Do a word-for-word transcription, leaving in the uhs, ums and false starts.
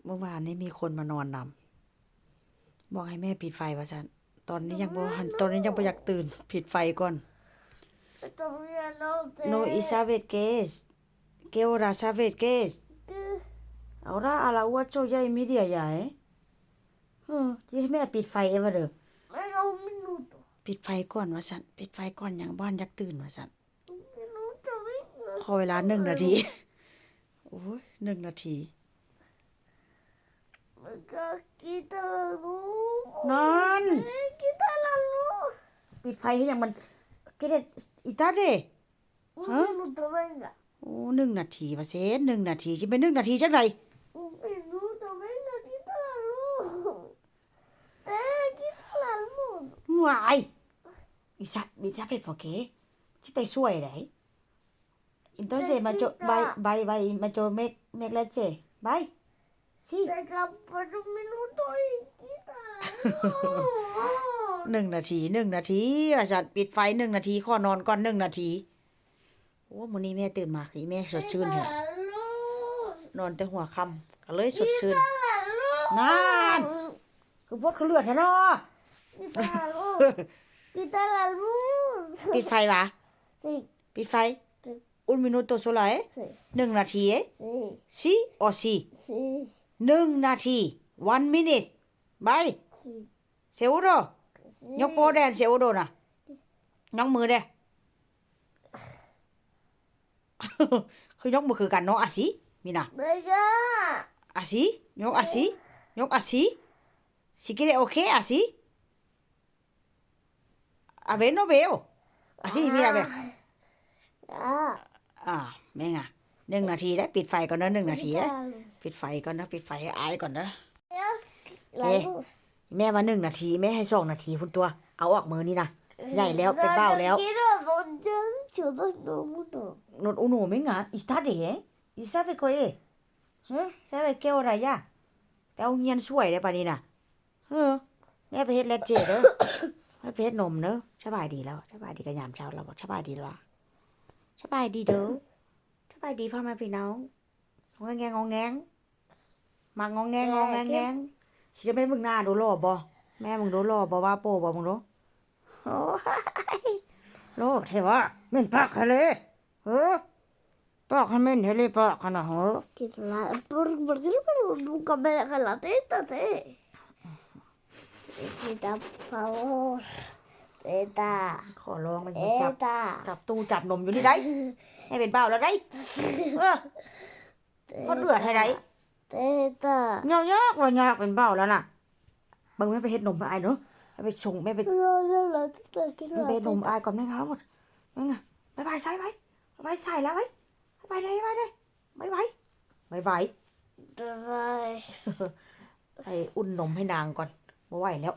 เมื่อวานนี้มีคนมานอนนำ บอกให้แม่ปิดไฟว่าซั่น ตอนนี้ยังบ่หัน ตอนนี้ยังบ่อยากตื่น ปิดไฟก่อน No, Isabel, ¿qué es? ¿Qué hora, Isabel? ¿Qué es? Ahora a las ocho ya y media ya, ¿eh? เออ จะให้แม่ปิดไฟเองวะเด้อ Venga, un minuto. ปิดไฟก่อนว่าซั่น ปิดไฟก่อน ยังบ่ทันอยากตื่นว่าซั่น Un minuto, venga. ขอเวลาหนึ่งนาที โอ้ย หนึ่งนาที Venga, quita la luz. นั่น Eh, quita la luz. ปิดไฟให้ยังมัน ¿Qué de y tarde? Un ¿Ah? minuto, venga. โอ้ หนึ่งนาทีว่าซั่น หนึ่งนาที สิเป็นหนึ่งนาทีจังได๋ Un minuto, venga, quita la luz. Eh, quita la luz. ว้าย Isa, Isabel, ¿por qué? สิไปช่วยได๋ Entonces, macho, bye, bye, bye, macho, make, make leche. Bye. Sí. Venga, por un minuto y quita la luz. หนึ่งนาที หนึ่งนาที ว่าซั่น ปิดไฟหนึ่งนาที ขอนอนก่อนหนึ่งนาที โอ้ มื้อนี้แม่ตื่นมาคือแม่สดชื่นแท้ Quita la luz. นอนแต่หัวค่ำ ก็เลยสดชื่น Quita la luz. นั่น คือพดคือเลือดแท้เนาะ Quita la luz. Quita la luz. ปิดไฟวะ Sí, ปิดไฟ sí, Un minuto solo, ¿eh? sí, หนึ่งนาที ¿eh? sí. Sí o sí. Sí, หนึ่งนาที one minute. Bye. sí, Seguro. sí. ยกโป้แดน seguro นะ ยกมือเด้ คือยกมือคือกันเนาะ así. Mira. Venga. Así. ยก así. ยก así. Si quiere, ok, así. A ver, no veo. Así, mira, a ver. Ah. อ่า venga. หนึ่งนาทีได้ ปิดไฟก่อนเด้อ หนึ่งนาทีได้ Quita la luz. ปิดไฟก่อนนะ ปิดไฟให้อ้ายก่อนเด้อ La Eh. luz. แม่ว่าหนึ่งนาที แม่ให้สองนาทีพุ้นตั๊ว เอาออกมื้อนี้นะ ใหญ่แล้ว เป็นบ่าวแล้ว Yo quiero, yo quiero dos, no uno. No, uno, venga. ¿Y tarde, eh? ¿Y sabe qué es? ¿Eh? ¿Sabe qué hora ya? ไปโรงเรียนสวยเด้อปานนี้นะ เออ แม่ไปเฮ็ดแลตเจเด้อ แม่ไปเฮ็ดนมเด้อ สบายดีแล้ว สบายดีกับยามเช้าแล้ว สบายดีแล้ว สบายดีเด้อ สบายดีพ่อแม่พี่น้อง งอแงงงอแงง มางอแงงงอแงงแงง สิจะแม่มึงหน้าดูหล่อบ่ แม่มึงดูหล่อบ่ ว่าโป้บ่ มึงดู โอ้ย หล่อแท้วะ เหม็นปากแท้เลย เออ ปากให้เหม็นแท้เลย ปากขนาด เออ Quita la, ¿por, por qué le pones nunca me deja la teta, te? Quita, por favor. Teta. ขอร้องมันจับ Teta. จับตู้จับนมอยู่นี่ได้ ให้เป็นบ่าวแล้วได้ เออ เขาเดือดให้ได้ Teta. ยอกยอกว่ายอกเป็นบ่าวแล้วน่ะ เบิ่งแม่ไปเฮ็ดนมให้อ้ายเนาะ แม่ไปส่ง แม่ไป No, no, la teta, quiero แม่ไป la เฮ็ดนม teta. อ้ายก่อน แม่งเอาหมด แม่งอ่ะ บ๊ายบาย ใช่ไหม บ๊ายบาย ใส่แล้วไหม บ๊ายบายเลย บ๊ายบายเลย บ๊ายบาย บ๊ายบาย Bye. ไปอุ่นนมให้นางก่อน บ่ไหวแล้ว